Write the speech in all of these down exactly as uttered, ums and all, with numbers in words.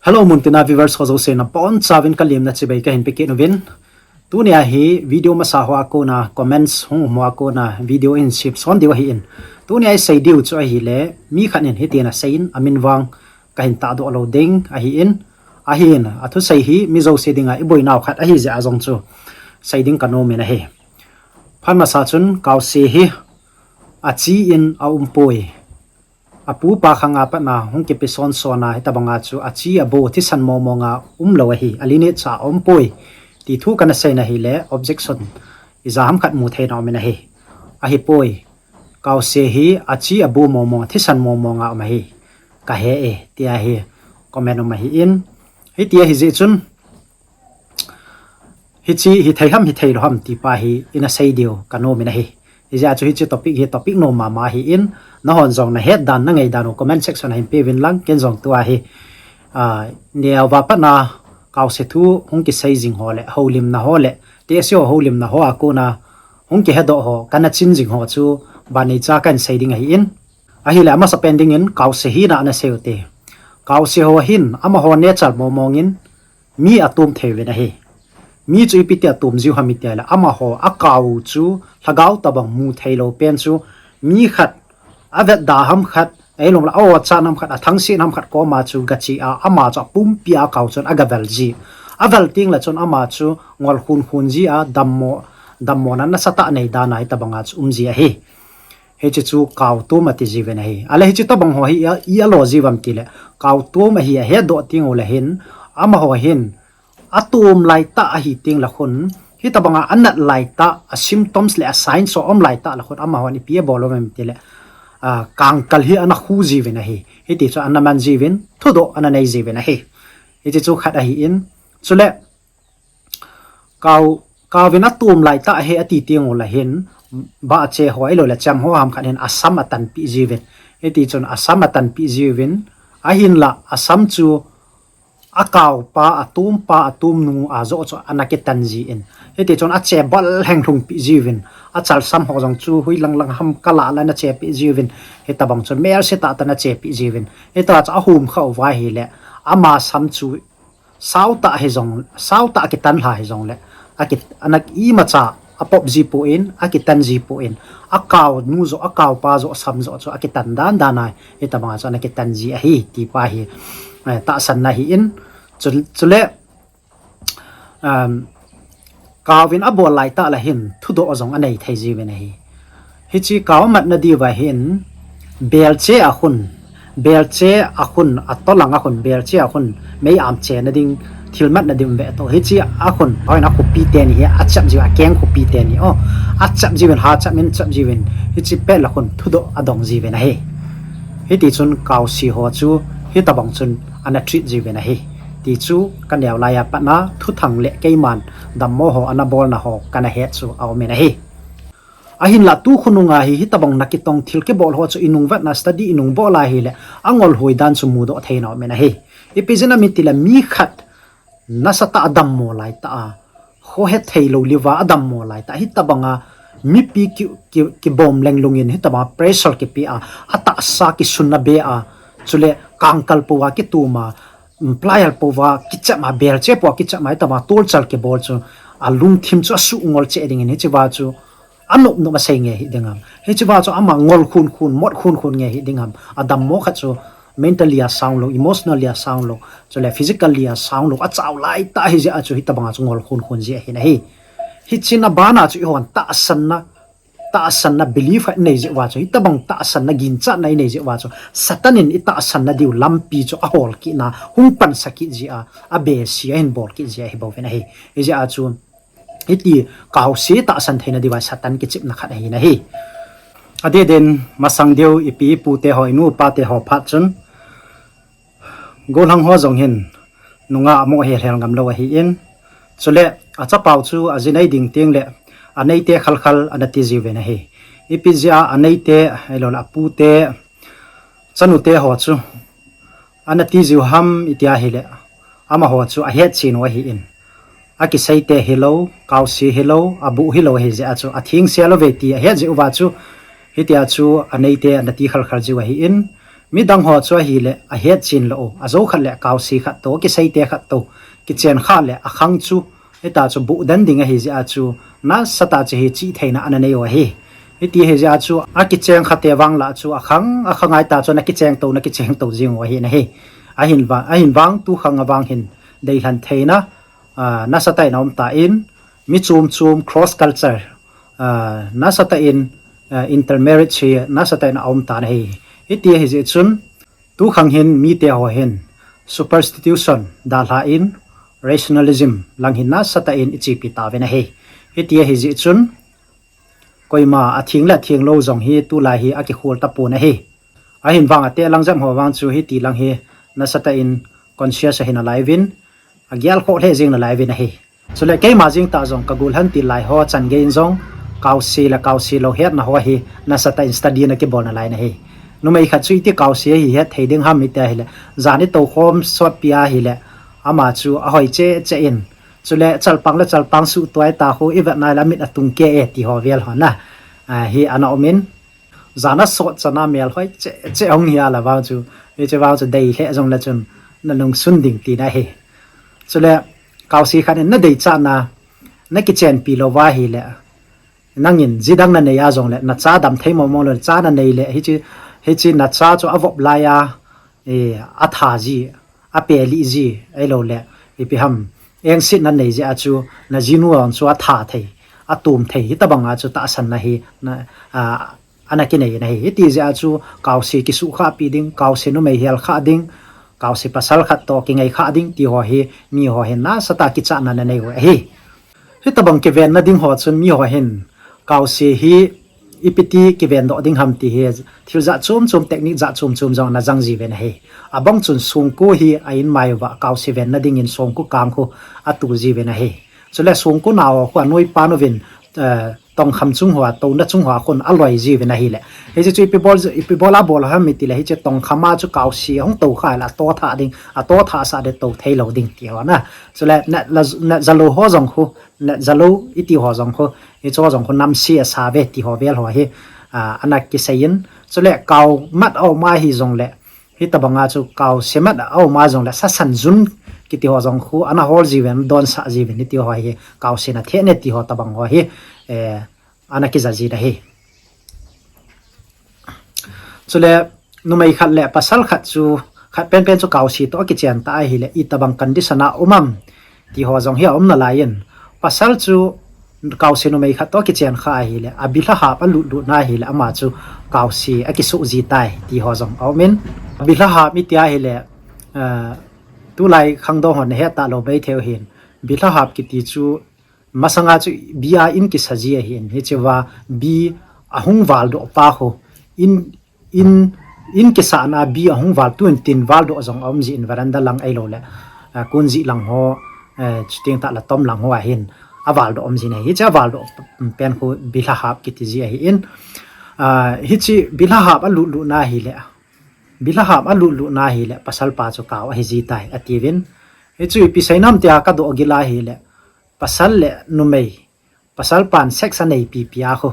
Hello, muntina viewers ho jouse nabonchauvin kalemna chibai kahin pekit uvin. Tunia hi video masa hoa kona comments hung um hoa kona video ihin sem son diu ahin. Tunia isei diu chu ahile, mi khat in hitin aseiyin amin vang kahin tahdoh lou ding ahin. Ahin, athusei hi mi jouse dinga iboinau khat ahijeh a jong chu sei ding kanomin ahi. Phat masa chun Kaose hi achi in aumpoi. Apupa khanga patna hung kipe sonsona hitobanga chu achi abo thisan mongmonga umlou ahi, alinecha aumpoi, ti thu kana seina hile objection ijat ham khat mu theina umin ahi. Ahipoi. Kaose hi achi abo mongmong thisan mongmonga um ahi, kahe e, tia hi comment um ahin. Hiti ahijeh chun hiche hithei ham hitheilou ham tipa hi ina sei diu kanomin ahi. Hijeh a chu hiche topic hi topic nom mama ahin, nahon jong nahet dan nangaidan u comment section a hin peuvin lang, ken jong tua hi neova patna Kaose thu hung kisei jing ho le houlimna ho le, tehse ho houlimna hoa kona hung kihedoh ho kana chin jing ho chu banneicha kahin sei ding ahin. Ahile amasapen dingin Kaose hina ana sei ute. Kaose ho hin amaho nature mongmongin mi atom theiuvin ahi. Mi chu ipiti atom jiu ham itile amaho akao chu lhagao tobang mu theilou pen chu mi khat avetda ham khat, ahilou le aochat ham khat, athangset ham khat koma chu gache a, ama chu apumpia akao chun agavel ji. Avel tengle chun ama chu ngol khunkhun ji a, dammo, dammona nasatah nei dana hitobanga chu um ji ahi. Hiche chu kaotom ati jiuvin ahi. Ahile hiche tobang ho hi i alo jiuvem tile, kaotom ahi ahetdoh tengule hin, amaho hin atom laitah ahi tengle khun, hitobanga anat laitah, a symptoms le a signs ho aum laitah le khun amahon ipi abol uvem tile, kangkal hi ana khu jiuvin ahi. Hiti chu ana man jiuvin, thudoh ana nei jiuvin ahi. Hiche chu khat ahin, chule kao, kaovin atom laitah ahi ati tengule hin, bahche ho ahilou le cham ho ham khat hin asam atanpeh jiuvin. Hiti chun asam atanpeh jiuvin, ahinla asam chu akaopa, atompa, atomnu a joh chu ana kitan jin. Hiti chun ache bol lheng lhungpeh jiuvin. Achalsam ho jong chu hoilang lang ham kalah le ana chepeh jiuvin. Hitobang chun melse tahtah ana chepeh jiuvin. Hitia chu ahom khah uva ahile, ama sam chu saotah hijong, saotah akitan lha hijongle, aki, ana imacha apop ji poi, akitan ji poi, akaonu joh, akaopa joh, asam joh chu akitan dandan a, hitobanga chu ana kitan ji ahi tipa hi tahsanna ahin, chu, chule kaovin abol laitah le hin thudoh jong anei thei jiuvin ahi. Hiche kao amatna diuva hin, belche a khun, belche a khun, atolang a khun, belche a khun mei am chena ding, thil matna ding um ve toh. Hiche a khun, ahin akhopi teni hi achap jiu, akeng khopi teni o, achap jiuvin, hachap in chap jiuvin, hiche pet le khun thudoh adong jiuvin ahi. Hiti chun Kaose ho chu hitobang chun ana treat jiuvin ahi. Ti chu kaneo laiya patna thuthang le keiman dammo ho ana bolna ho kana het chu aumin ahi. Ahinla tu khonunga hi hitobang nakitong thil kibol ho chu inung vetna study inung bol a ahile, angol hoi dan chu mudoh theina umin ahi. Ipi jeh inem itile mi khat nasatah a adammo laitah a, khohet theilou liuva adammo laitah a, hitobanga mipi ki, ki, kibom lenglungin hitobanga pressure kipeh a, atahsa kisunna be a, chule kangkal pouva kitoma, plier pouva kichep a, belche pouva kichep a, hitobanga tolchal kibol chu alungthim chu asuh ngol cheh dingin hicheva chu anop nop asei nge hih ding ham. Hicheva chu ama ngol khun khun, mot khun khun nge hih ding ham. Adammo khat chu mentally a sound lou, emotionally a sound lou, chule physically a sound lou, achao laitah ahijeh a chu hitobanga chu ngol khun khun ji ahin ahi. Hichena bana chu eihon tahsanna, tahsanna belief khat inei jeh uva chu, hitobang tahsanna ginchatna inei jeh uva chu, Satan in itahsanna diu lampi chu ahol kitna, hung pansa kit jeh a, abehseh a ahin bol kit jeh ahibouvin ahi. Hijeh a chu, hiti Kaose tahsan theina diuva Satan kichepna khat ahin ahi. Adeh din masang diu ipi ipute ho, inu ipate ho phat chun, gollhang ho jong hin nungah amoh hel hel ngam lou ahin. Chule achapau chu aji nei ding tengle aneite khalkhal ana ti jiuvin ahi. Ipi jeh a aneite, ahilou le apute, chanute ho chu ana ti jiu ham iti ahile, amaho chu ahetchen u ahin. Akiseite hilou, Kaose hilou, abuh hilou ahijeh a chu athengsel uve ti ahet jeh uva chu, hitia chu aneite ana ti khalkhal jiu ahin. Midang ho chu ahile ahet chin lou, ajou khat le kaosi khat toh, kiseite khat toh kichen kha le akhang chu hita chu buh den ding ahi jeh a chu nasatah chu hi chihtheina ana nei u ahi. Hiti ahi jeh a chu akicheng khate vang lah chu akhang, akhang a hita chu ana kicheng toh, ana kicheng toh jing u ahi nahi. Ahin vang, ahin vang tu khang avang hin deilhen theina, ah, nasatah in aum tan, mi chom chom cross culture, ah, nasatah in, ah, intermarriage hi nasatah in aum tan ahi. Hiti ahi jeh chun tu khang hin mite ho hin superstition dalhan rationalism lang hin nasatah in ichepi tauvin ahi. Hiti ahi jeh chun koima atheng le atheng lou jong hi tulai hi akikhol tapon ahi. Ahin vang ate lang jep ho vang chu hiti lang hi nasatah in conscious ahin alai uvin, agel khoh lheh jeng nalai uvin ahi. Chule keima jeng tah jong kagol hen til lai ho chan gei in jong kaosi le kaosi lou hetna ho hi nasatah in study ana kibol nalai in ahi. Numei khat chu iti kaosi ahi het thei ding ham iti ahile, jan itou khom sotpi ahile ama chu ahoi cheh cheh in, chule chalpang le chalpang suhtuai ta khu ivet nai le amit atung keh e ti ho vel ho na, ah, hi ana um in, jan asot chan a mel hoi cheh cheh hung hi a la vang chu, hiche vang chu dei lheh jong le chun nanung sun ding tina ahi. Chule kaosi khat in nadei chan a nakichenpi lou va ahile, nangin ji dang nanei a jong le nacha dam thei mong mong lou, cha nanei le hiche, hiche nacha chu avop lai a, eh, atha ji, apelih ji, ahilou le ipi ham, engsetna nei jeh a chu najinu jong chu atha thei, atom thei, hitobang a chu tahsanna hi na, ah, ana kinei in ahi. Hiti jeh a chu kaosi kisuhkhahpi ding, kaosi numei hel khah ding, kaosi pasal khat toh kingei khah ding ti ho hi mi ho hin nasatah a kichatna ana nei u ahi. Hitobang kivenna ding ho chun mi ho hin kaosi hi ipi ti kiven doh ding ham ti hi thil jat chom chom, technique jat chom chom jong ana jang jiuvin ahi. Abang chun songko hi a-in mai uva kaosi venna dingin songko kang khu atu jiuvin ahi. Chule songko nao khu anoi pan uvin, eh, tongkham chung hoa, touna chung hoa khun aloi jiuvin ahile, hiche chu ipi bol, ipi bol a bol ham iti le, hiche tongkham a chu kaosi ahung tou kha le ato thah ding, ato thah sah le tou thei lou ding ti ho na. Chule nat la, nat jalou ho jong khu, nat jalou iti ho jong khu, hiche ho jong khu namse asa uve ti ho vel ho hi, ah, ana kisei in. Chule kao mat aum ahi jong le, hitobang a chu kaosi mat aum a jong le sasan jun kiti ho jong khu ana hol jiuvin, donsah jiuvin, hiti ho hi kaosi na theh ne ti ho tobang ho hi, eh, ana kija jin ahi. Chule numei khat le pasal khat chu, khat penpen chu kaosi toh akichen ta ahile itobang condition a um am ti ho jong hi aum nalai in, pasal chu kaosi numei khat toh akichen kha ahile, abilhahap alut lut na ahile ama chu kaosi akisoh ji tai ti ho jong aum in. Abilhahap iti ahile, ah, tulai khangdong hon nahet talou maithei u hin, bilhahap kiti chu masanga chu bi a in kisa ji ahin, hichea bi ahung valdoh pa khu, in, in, in kisahna bi ahung val, tun tin valdoh jong aum jin, veranda lang ahilou le, ah, kunjih lang ho, eh, chuteng tah le tom lang ho ahin avaldoh um jin ahi. Hiche avaldoh pen khu bilhahap kiti ji ahin, ah, hiche bilhahap alut lut na ahile, bilhahap alut lut na ahile pasal pa chu kao ahi ji tai atiuvin. Hichu ipi seinam tia kadoh gil ahile, pasal le numei, pasal pan sex anei pipi a khu,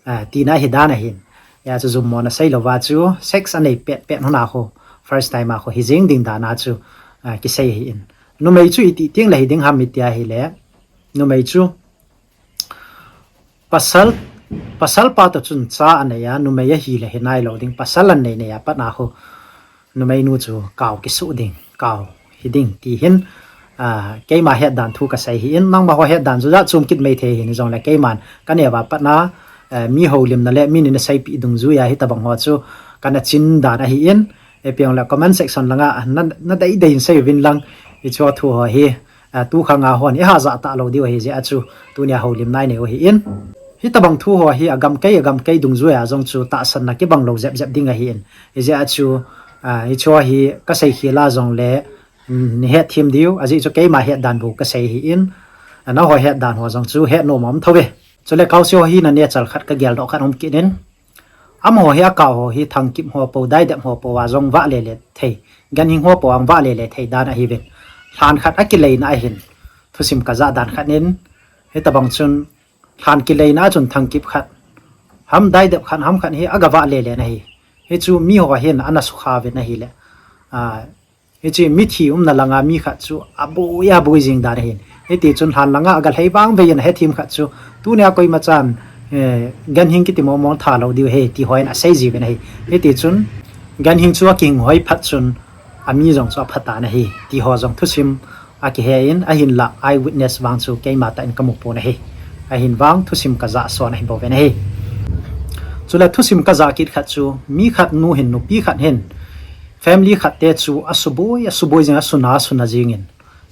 ah, tina hi dan ahin. Hia chu jummo na sei louva chu sex anei pet pet hon a khu, first time a khu hijing ding dan a chu, ah, kisei ahin. Numei chu iti teng le hiding ham iti ahile, numei chu pasal, pasal pa toh chun cha anei a, numei ahile hinai lou ding, pasal anei nei a pat a khu, numeinu chu kao kisoh ding, kao hiding ti hin, ah, keima hetdan thu kasei ahin, nangma ho hetdan chu jat chom kit maithei ahin, hijongle keiman kaneo a pat a, eh, mi houlimna le mi nina seipeh dungjuia hitobang ho chu kana chin dan ahin, ipi jongle comment section langa na, nadei dei in sei uvin lang, hiche thu ho hi, ah, tukhang a hon iha jah talou diu ahi jeh a chu tunia houlimna inei u ahin. Hitobang thu ho hi agamkei, agamkei dungjuia jong chu tahsanna kibang lou jep jep ding ahin. Hijeh a chu, ah, hiche ho hi kasei khel a jongle, um, nahet them diu, ajeh chu keima hetdan bou kasei ahin. Ah, nangho hetdan ho jong chu hetnom aum thou ve. Chule kaosi ho hi nanechal khat kageldoh khat um kit in. Amaho hi akao ho hi thangkip ho pou, daidep ho pou a jong vahle le thei, ganhing ho pou a jong vahle le thei dan ahiuvin. Lhan khat akileina ahin, thusim kajah dan khat in, hitobang chun lhan kileina a chun thangkip khat ham, daidep khat ham khat hi aga vahle le na ahi. Hichu mi ho hin ana sukha uvin ahile, a, hichu mithi umna langa mi khat chu aboi aboi jing dan ahin. Hiti chun lhan langa aga lhei vang vei in ahe thim khat chu, tunia koima chan, eh, ganhing kiti mong mong tha lou diu ahi, ti ho in asei jiuvin ahi. Hiti chun ganhing chu akihing hoi phat chun ami jong chu apha tan ahi, ti ho jong thusim akihe in, ahinlah eyewitness vang chu keima tah in kamu pon ahi. Ahin vang thusim kajah son ahi bouvin ahi. Chule thusim kajah kit khat chu, mi khat nu hin, nupi khat hin, family khat te chu asuboi, asuboi jing, asuna, asuna jingin.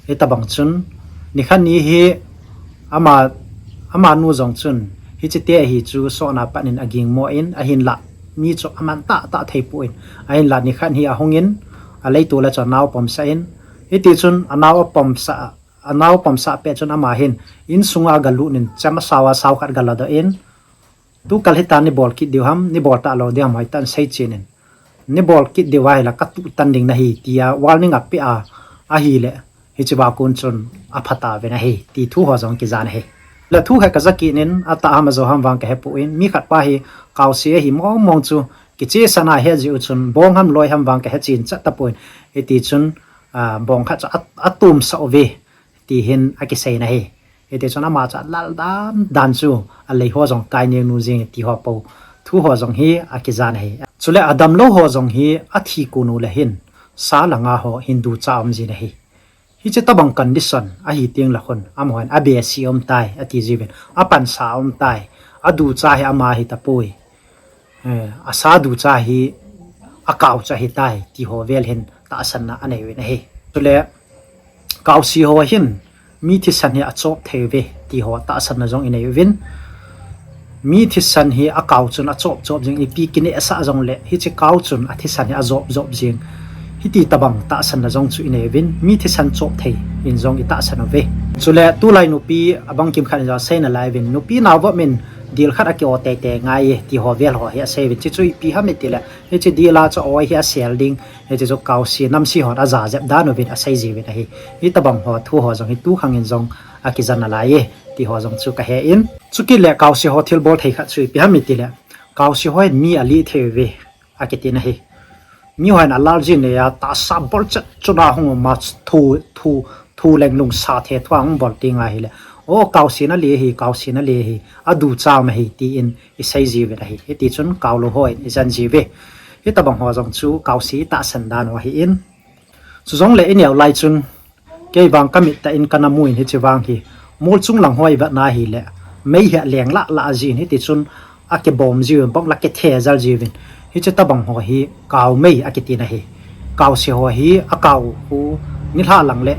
Hitabang chun, nikhat ni hi ama, amanu jong chun, hiche te hi chu sona pat in aging mo in, ahinlah mi chu aman tah tah thei pon. Ahinlah nikhat hi ahungin, aleitol a chu anao pomsah in. Hiti chun anao apomsah, anao pomsah pet chun ama hin insunga agalut in, cham asao a sao khat agaladoh in, tu kal hitia neibol kit diu ham, neibol talou diu ham, hoitah in seichen in. Neibol kit diu ahile katuh tan ding nahi, tia warning apeh a, ahile, hichea kon chun apha tauvin ahi, ti thu ho jong kijan ahi. Le thu hi kaja kit in, atah ham ajo ham vang kahe pon, mi khat pa hi kaose ahi mong mong chu, kichehsah na ahe jiu chun, bong ham loi ham vang kahe chen chet tapon, hiti chun, a, bong khat chu a, atomsah uve, ti hin akisei in ahi. Hiti chun ama chu alal dan dan chu, alei ho jong kai neng nu jing ti ho po, thu ho jong hi akijan ahi. Chule adamlou ho jong hi athi kon u le hin, sa langa ho hin ducha um jin ahi. Hiche tabang condition ahi teng le khun, amahon abesi um tai, ati jiuvin, apansa um tai, aducha hi ama ahi tapoi. Eh, asa ducha hi akao chu ahi tai, ti ho vel hin tahsanna anei uvin ahi. Chule, kaose ho hin mi thisan hi achop thei uve, ti ho tahsanna jong inei uvin. Mi thisan hi akao chun achop chop jing, ipi kinehsah jongle, hiche kao chun athisan hi ajop jop jing. Hiti tabang tahsanna jong chu inei uvin, mi thisan chop thei in jong itahsan uve. Chule tulai nupi abang kim khat in jong asei nalai uvin, nupi naovop in dil khat aki-o teitei ngai e, ti ho vel ho hi asei uvin. Hiche chu ipi ham itile, hiche dil a chu oi hi asel ding, hiche chu kaose namse hon aja jep dan uvin asei jiuvin ahi. Hitabang ho thu ho jong hi tukhang in jong akijan nalai e, ti ho jong chu kahe in. Chukit le kaose ho thilbol thei khat chu ipi ham itile, kaose ho hin mi alih thei uve, akitin ahi. Mi ho hin alal jin le a, tahsa bol chet chun ahung um a, thu, thu, thu leng lungsa the thu ahung bol teng ahile, o, kaose in alih ahi, kaose in alih ahi, aducha um ahi, tin isei jiuvin ahi. Hiti chun kaolou ho in ijen jiuve. Hitabang ho jong chu kaose itahsan dan u ahin. Chujongle ineo lai chun, kei vang kamit tah in kana mu in hiche vang hi, mol chung lang ho ivet na ahile, mei hi aleng lah lah jin, hiti chun akibom jiuvin, bom la kithe jel jiuvin. Hiche tabang ho hi kaomei akitin ahi. Kaose ho hi akao u nilhah lang le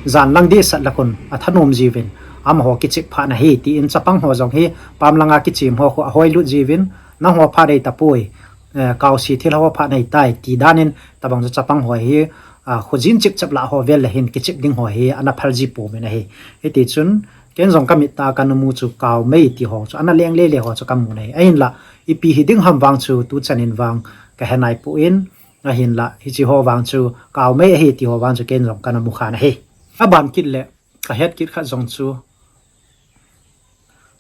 jan lang dehset le khun athanom jiuvin, amaho kichep phat na ahi, tin chapang ho jong hi pam langa kichem ho khu ahoilut jiuvin, nangho phat ahi tapoi, eh, kaose thil ho phat ahi tai, ti dan in tabang chu chapang ho hi, a, khojin chep chep lah ho vel le hin kichep ding ho hi ana phal ji pouvin ahi. Hiti chun, ken jong kamit tah a kana mu chu kaomei ti ho chu ana leng lele ho chu kamu in ahi. Ahinlah, ipi hi ding ham vang chu tuchan in vang kahe nai pon, ahinlah, hiche ho vang chu kaomei ahi ti ho vang chu ken jong kana mu khan ahi. Aban kit le, kahet kit khat jong chu,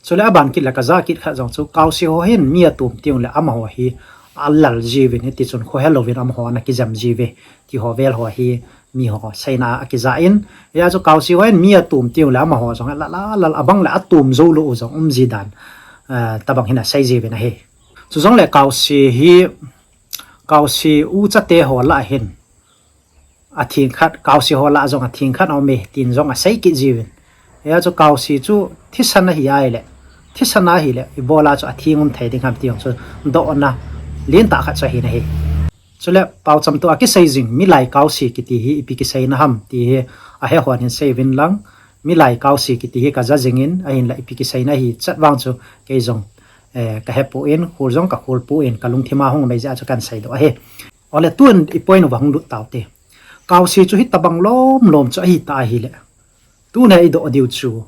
chule aban kit le kajah kit khat jong chu, kaose ho hin mi atom teng le amaho hi alal jiuvin, hiti chun khohe louvin amaho ana kijam jiuve, ti ho vel ho hi mi ho seina akija in. Hia chu kaose ho hin mi atom teng le amaho jong alal, alal, abang le atom jou lou u jong um ji dan, eh, tabang hin asei jiuvin ahi. Chujongle kaose hi, kaose u chate ho lah hin, atheng khat, kaose ho lah jong atheng khat aume, tin jong asei kit jiuvin. Hia chu kaose chu thisan ahi ahile, thisan ahile, ibola chu atheng um thei ding ham ti jong chu dohna lentah khat chu ahin ahi. Chule paocham toh a kisei jing, milai kaose kiti hi ipi kiseina ham ti hi ahe hon hin sei uvin lang, milai kaose kiti hi kaja jing in, ahinlah ipi kiseina ahi chet vang chu kei jong, eh, kahe pon, khol jong kakhol pon, kalungthim a hung um ahijeh a chu kahin seidoh ahi. Ole tun ipoint uva hung lut taute. Kaose chu hitabang lom lom chu ahitah ahile, tun idoh diu chu,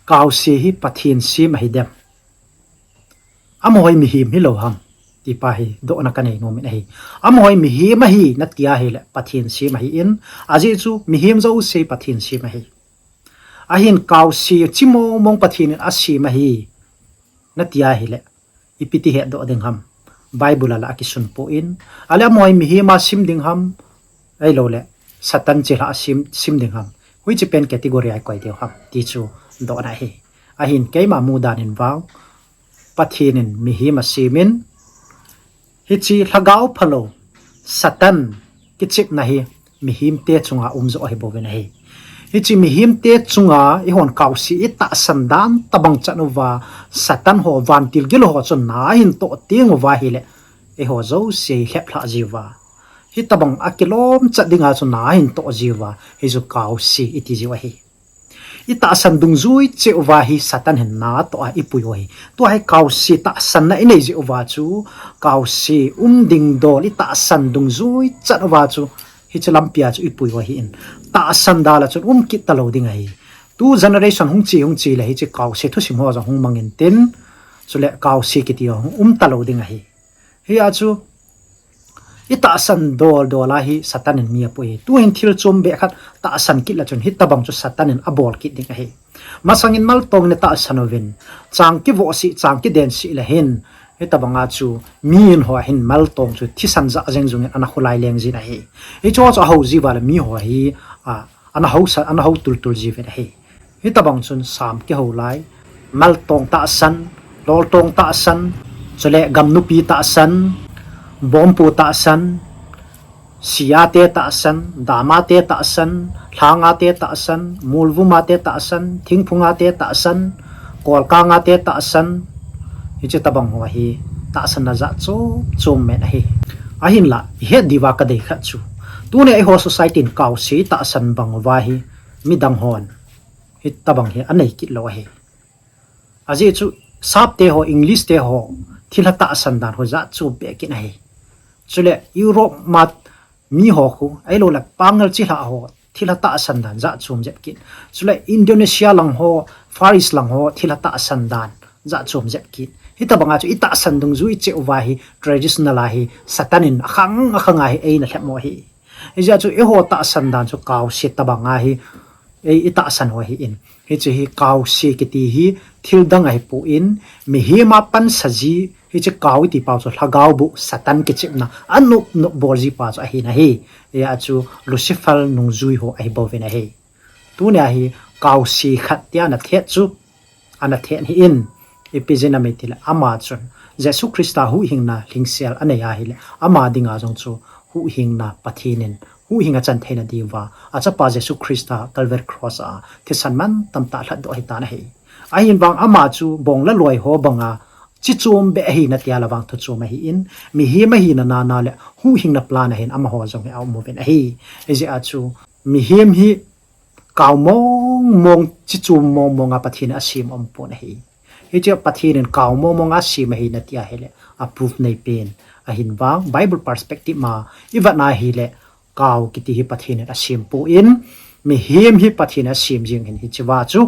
kaose hi Pathen sem ahidem, amaho hi mihem hilou ham, ti pa hi dohna kanei nom in ahi. Amaho hi mihem ahi nati ahile, Pathen sem ahin, ajeh chu mihem jouse Pathen sem ahi. Ahin kaose chimong mong Pathen in asem ahi nati ahile, ipi ti hetdoh ding ham? Bible a la akisun poi. Ale amaho hi mihem a sim ding ham, ahilou le Satan chilhah a sim, sim ding ham. Hoiche pen category a ikoi diu ham ti chu dohna ahi. Ahin keima mudan in vang, Pathen in mihem asemin, hiche lhagao phalou, Satan kichepna hi mihemte chunga um joh ahi bouvin ahi. Hiche mihemte chunga eihon kaose itahsan dan tobang chan uva, Satan ho vantil gilou ho chun na ahin toh teng uva ahile, eiho jouse hi lhep lhah jiuva, hitobang akilom chat dinga chu na ahin toh jiuva, hichu kaose iti jiu ahi. Itahsan dungjui cheh uva hi Satan hin na atoh a ipui u ahi. Tua hi kaose tahsanna inei jeh uva chu, kaose um ding dol itahsan dungjui chat uva chu, hiche lampi a chu ipui u ahin. Tahsan dal a chun um kit talou ding ahi. Tu generation hung che hung che le hiche kaose thusim ho jong hung mang intin, chule kaose kiti ho hung um talou ding ahi. Hia chu itahsan dol dol a hi Satan in mi apui. Tuhin thil chom beh khat tahsan kit le chun hitobang chu Satan in abol kit ding ahi. Masangin maltong in atahsan uvin, chang kivoh sih, chang kiden sih le hin, hitobang a chu mi in ho hin maltong chu thisan jah jeng jungin ana kholai leng jin ahi. Hichu chu ahou jiuva le mi ho hi, a, ana housa, ana hou tul tul jiuvin ahi. Hitobang chun sam kihou lai, maltong tahsan, loltong tahsan, chule gamnupi tahsan, bompu tahsan, sia te tahsan, dama te tahsan, lhanga te tahsan, molvuma te tahsan, thingphunga te tahsan, kolkanga te tahsan, hiche tobang ho hi tahsanna jat chom chom men ahi. Ahinla, ihet diuva kadei khat chu, tunia eiho society in kaose tahsan bang uva hi midang hon hitobang hi anei kit lou ahi. Ajeh chu, sap te ho, English te ho, thilha tahsan dan ho jat chom beh kit ahi. Chule Europe ma mi ho khu, ahilou le Pangal chilhah ho, thilha tahsan dan jat chom jep kit. Chule Indonesia lang ho, Far East lang ho, thilha tahsan dan jat chom jep kit. Hitobang a chu itahsan dungjui cheh uva hi traditional a hi Satan in akhang akhang a hi eina lhep mo ahi. Hijeh a chu eiho tahsan dan chu kaose tobang a hi ei itahsan u ahin. Hiche hi kaose kiti hi thil dang ahipon, mihem a pansa ji, hiche kao iti pau chu lhagao boh Satan kichepna anop nop bol ji pa chu ahin ahi. Hia chu Lucifer nungjui ho ahi bouvin ahi. Tunia hi kaose khat tia ana thet chu, ana thet ahin, ipi jeh ham itile ama chun Jesu Christa huhhingna lhingsel anei ahile, ama dinga jong chu huhhingna Pathen in huhhing achan theina diuva, achapa Jesu Christa Calvary Cross a thisan mantam tah lhatdoh ahitan ahi. Ahin vang ama chu bong le loi ho banga chi chom beh ahina tia la vang thu chom ahin, mihem ahina nana le huhhingna plan ahin amaho jong hi aum uvin ahi. Hijeh a chu mihem hi kao mong mong, chi chom mong mong a Pathen in asem aum pon ahi. Hiche Pathen in kao mong mong a asem ahina tia hile, a proof nei pen. Ahin vang, Bible perspective ma ivet na hile, kao kiti hi Pathen in asem pon, mihem hi Pathen in asem jeng ahin, hichea chu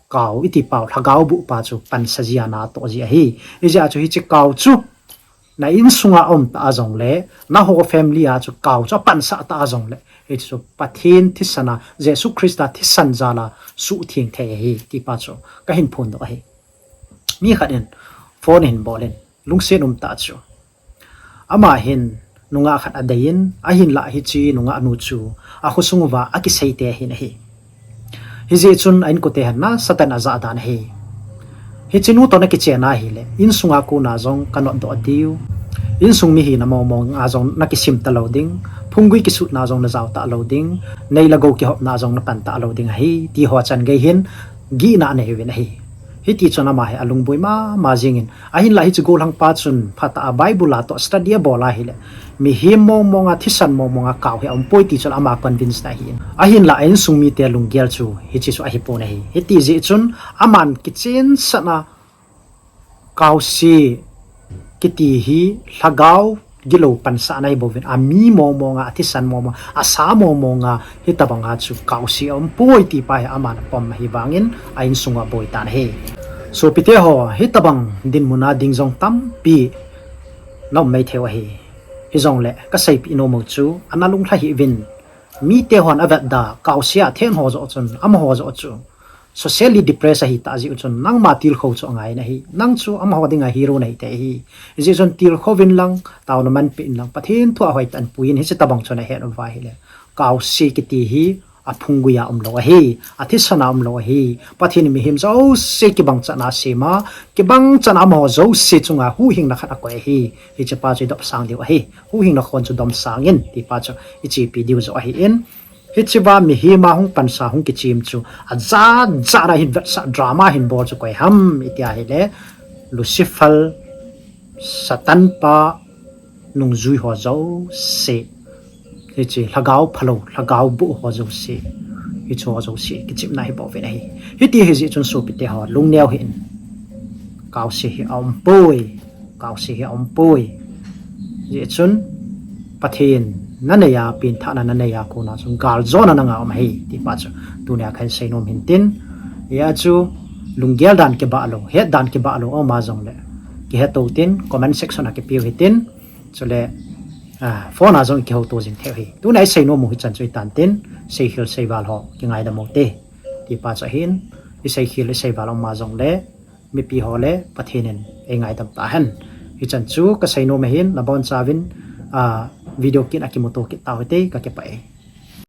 kao iti pau lhagao boh pa chu pansa ji a natoh ji ahi. Hijeh a chu hiche kao chu na insunga aum ta a jongle, naho family a chu kao chu apansah ta a jongle, hichu Pathen thisan a, Jesu Christa thisan jal a suhtheng thei ahi, ti pa chu kahin phondoh ahi. Mi khat in phone ahin bol in, lungset um tah chu, ama hin nungah khat adei in, ahinlah hiche nungah nu chu akhosung uva akisei te ahin ahi. Hijeh chun a inkote hin nasatah in ajah dan ahi. Hiche nu toh nakichen ahile, insunga kona jong kanotdoh diu, insung mi hina mong mong a jong nakisim talou ding, phunggui kisutna jong najao talou ding, nei le gou kihopna jong napan talou ding ahi, ti ho chan gei hin gihna anei uvin ahi. Hiti chun ama hi alungboi mama jengin, ahinlah hiche gollhang pa chun phatah a Bible a toh study abol ahile, mihem mong mong a, thisan mong mong a kao hi aumpoi ti chun ama convince na ahin. Ahinlah a insung mite lunggel chu hiche chu ahipon ahi. Hiti jeh chun aman kichensahna, kaose kiti hi lhagao gilou pansahna ahi bouvin, ami mong mong a, athisan mong mong a, asa mong mong a, hitobang a chu kaose aumpoi ti pa hi aman apom ahi vangin a insung uva aboi tan ahi. Sopite ho, hitobang dinmun a ding jong tampi na um maithei u ahi. Hijongle kaseipeh nom u chu, ana lunglha hih uvin. Mite hon avetda kaose a athen ho joh chun, amaho joh chu socially depressed ahi ta jeh u chun nangma tilkhou chu angai nahi. Nang chu amaho dinga hero nahi te ahi. Hijeh chun tilkhou vin lang, taona manpi in lang, Pathen thu a hoitah in pui in, hiche tabang chun ahet uva ahile, kaose kiti hi aphunggui a umlou ahi, athisan a umlou ahi. Pathen in mihem jouse kibang chan a asem a, kibang chan a amaho jouse chunga huhhingna khat akoi ahi. Hiche pa chu idopsang diu ahi. Huhhingna khon chu domsang in, ti pa chu ichepi diu joh ahi in. Hiche va mihem a hung pansa hung kichem chu ajat jat a hin vetsah drama hin bol chu koi ham iti ahile, Lucifer, Satan pa, nungjui ho jouse, hiche lhagao phalou, lhagao boh ho jouse, hiche ho jouse kichepna hi bou vin ahi. Hiti ahi jeh chun sopite ho lungneo hih in, kaose hi aumpoi, kaose hi aumpoi. Hijeh chun Pathen nanei a, penthahna nanei a kona chun galjona nanga um ahi, ti pa chu tunia kahin seinom hintin. Hia chu lunggel dan kibah lou, het dan kibah lou aum a jongle, kihetou tin, comment section a kipiu hitin. Chule phone a jong kihouto jing thei hi. Tuna iseinom u hichan chu itan tin, seikhel seival ho kingaidam u te, ti pa chu ahin. Iseikhel iseival aum a jongle, mipi ho le Pathen in eingaidam tahen. Hichan chu kaseinom ahin, nabonchauvin video kit a kimuto kit tau hite, kakipah e.